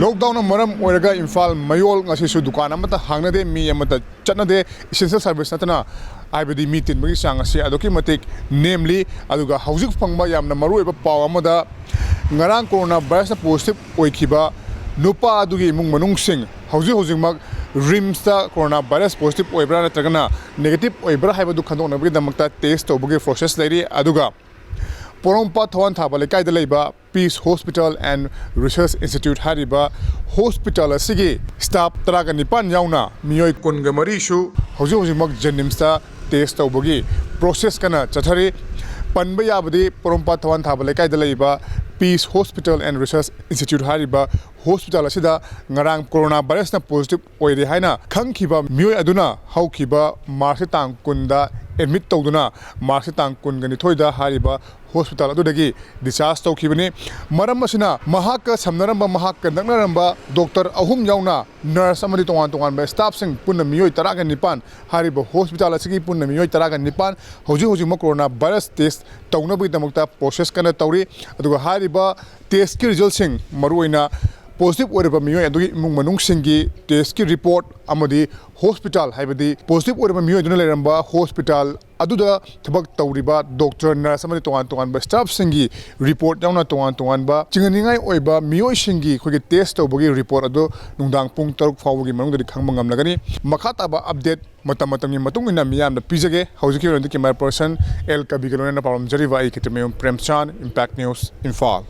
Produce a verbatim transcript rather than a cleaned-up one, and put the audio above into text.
Lockdownꯅ ꯃꯔꯝ ꯑꯣꯏꯔꯒ ꯏꯝꯐꯥꯜ ꯃꯌꯣꯜ ꯉꯁꯤꯁꯨ ꯗꯨꯀꯥꯟ ꯑꯃꯠꯇ ꯍꯥꯡꯅꯗꯦ, ꯃꯤ ꯑꯃꯠꯇ ꯆꯠꯅꯗꯦ, essential service ꯅꯠꯇꯅ, ꯍꯥꯏꯕꯗꯤ ꯃꯤ ꯇꯤꯟꯕꯒꯤ ꯆꯥꯡ ꯑꯁꯤ ꯑꯗꯨꯛꯀꯤ ꯃꯇꯤꯛ ꯅꯦꯝꯂꯤ꯫ ꯑꯗꯨꯒ ꯍꯧꯖꯤꯛ ꯐꯪꯕ ꯌꯥꯝꯅ ꯃꯔꯨꯑꯣꯏꯕ ꯄꯥꯎ ꯑꯃꯗ, ꯉꯔꯥꯡ corona virusꯅ positive ꯑꯣꯏꯈꯤꯕ ꯅꯨꯄꯥ ꯑꯗꯨꯒꯤ ꯏꯃꯨꯡ ꯃꯅꯨꯡꯁꯤꯡ ꯍꯧꯖꯤꯛ ꯍꯧꯖꯤꯛꯃꯛ RIMSꯇ corona virus positive ꯑꯣꯏꯕ꯭ꯔꯥ ꯅꯠꯇ꯭ꯔꯒꯅ negative ꯑꯣꯏꯕ꯭ꯔꯥ ꯍꯥꯏꯕꯗꯨ ꯈꯪꯗꯣꯛꯅꯕꯒꯤꯗꯃꯛꯇ test ꯇꯧꯕꯒꯤ process ꯂꯩꯔꯤ꯫ ꯑꯗꯨꯒ ꯄꯣꯔꯣꯝꯄꯥꯠ ꯊꯋꯥꯟ ꯊꯥꯕ ꯂꯩꯀꯥꯏꯗ ꯂꯩꯕ Peace Hospital and Research Institute ꯍꯥꯏꯔꯤꯕ hospital ꯑꯁꯤꯒꯤ staff ꯇꯔꯥꯒ ꯅꯤꯄꯥꯟ ꯌꯥꯎꯅ ꯃꯤꯑꯣꯏ ꯀꯨꯟꯒ ꯃꯔꯤꯁꯨ ꯍꯧꯖꯤꯛ ꯍꯧꯖꯤꯛꯃꯛ JNIMSꯇ test ꯇꯧꯕꯒꯤ process ꯀꯟꯅ ꯆꯠꯊꯔꯤ꯫ ꯄꯟꯕ ꯌꯥꯕꯗꯤ ꯄꯣꯔꯣꯝꯄꯥꯠ ꯊꯋꯥꯟ ꯊꯥꯕ ꯂꯩꯀꯥꯏꯗ ꯂꯩꯕ Peace Hospital and Research Institute ꯍꯥꯏꯔꯤꯕ hospital ꯑꯁꯤꯗ ꯉꯔꯥꯡ corona virusꯅ positive ꯑꯣꯏꯔꯦ ꯍꯥꯏꯅ ꯈꯪꯈꯤꯕ ꯃꯤꯑꯣꯏ ꯑꯗꯨꯅ ꯍꯧꯈꯤꯕ Marchꯀꯤ ꯇꯥꯡ ꯀꯨꯟꯗ admit ꯇꯧꯗꯨꯅ Marchꯀꯤ ꯇꯥꯡ ꯀꯨꯟꯒ ꯅꯤꯊꯣꯏꯗ ꯍꯥꯏꯔꯤꯕ hospital ꯑꯗꯨꯗꯒꯤ discharge ꯇꯧꯈꯤꯕꯅꯤ꯫ ꯃꯔꯝ ꯑꯁꯤꯅ ꯃꯍꯥꯛꯀ ꯁꯝꯅꯔꯝꯕ, ꯃꯍꯥꯛꯀ ꯅꯛꯅꯔꯝꯕ doctor ꯑꯍꯨꯝ ꯌꯥꯎꯅ nurse ꯑꯃꯗꯤ ꯇꯣꯉꯥꯟ ꯇꯣꯉꯥꯟꯕ staffꯁꯤꯡ ꯄꯨꯟꯅ ꯃꯤꯑꯣꯏ ꯇꯔꯥꯒ ꯅꯤꯄꯥꯟ, ꯍꯥꯏꯔꯤꯕ hospital ꯑꯁꯤꯒꯤ ꯄꯨꯟꯅ ꯃꯤꯑꯣꯏ ꯇꯔꯥꯒ ꯅꯤꯄꯥꯟ ꯍꯧꯖꯤꯛ ꯍꯧꯖꯤꯛꯃꯛ corona virus test ꯇꯧꯅꯕꯒꯤꯗꯃꯛꯇ process ꯀꯟꯅ ꯇꯧꯔꯤ꯫ ꯑꯗꯨꯒ ꯍꯥꯏꯔꯤꯕ testꯀꯤ resultꯁꯤꯡ, ꯃꯔꯨꯑꯣꯏꯅ positive ꯑꯣꯏꯔꯕ ꯃꯤꯑꯣꯏ ꯑꯗꯨꯒꯤ ꯏꯃꯨꯡ ꯃꯅꯨꯡꯁꯤꯡꯒꯤ testꯀꯤ report ꯑꯃꯗꯤ hospital, ꯍꯥꯏꯕꯗꯤ positive ꯑꯣꯏꯔꯕ ꯃꯤꯑꯣꯏ ꯑꯗꯨꯅ ꯂꯩꯔꯝꯕ hospital ꯑꯗꯨꯗ ꯊꯕꯛ ꯇꯧꯔꯤꯕ doctor, nurse ꯑꯃꯗꯤ ꯇꯣꯉꯥꯟ ꯇꯣꯉꯥꯟꯕ staffꯁꯤꯡꯒꯤ report ꯌꯥꯎꯅ ꯇꯣꯉꯥꯟ ꯇꯣꯉꯥꯟꯕ ꯆꯤꯡꯅꯅꯤꯡꯉꯥꯏ ꯑꯣꯏꯕ ꯃꯤꯑꯣꯏꯁꯤꯡꯒꯤ ꯑꯩꯈꯣꯏꯒꯤ test ꯇꯧꯕꯒꯤ report ꯑꯗꯨ ꯅꯨꯡꯗꯥꯡ ꯄꯨꯡ ꯇꯔꯨꯛ ꯐꯥꯎꯕꯒꯤ ꯃꯅꯨꯡꯗꯗꯤ ꯈꯪꯕ ꯉꯝꯂꯒꯅꯤ꯫ ꯃꯈꯥ ꯇꯥꯕ update ꯃꯇꯝ ꯃꯇꯝꯒꯤ ꯃꯇꯨꯡ ꯏꯟꯅ ꯃꯤꯌꯥꯝꯗ ꯄꯤꯖꯒꯦ꯫ ꯍꯧꯖꯤꯛꯀꯤ ꯑꯣꯏꯅꯗꯤ camera person ꯑꯦꯜ ꯀꯕꯤꯒ ꯂꯣꯏꯅꯅ ꯄꯥꯎꯗꯝꯖꯔꯤꯕ ꯑꯩ ꯈꯦꯇ꯭ꯔꯤꯃꯌꯨꯝ ꯄ꯭ꯔꯦꯝꯆꯥꯟ, Impact News, ꯏꯝꯐꯥꯜ꯫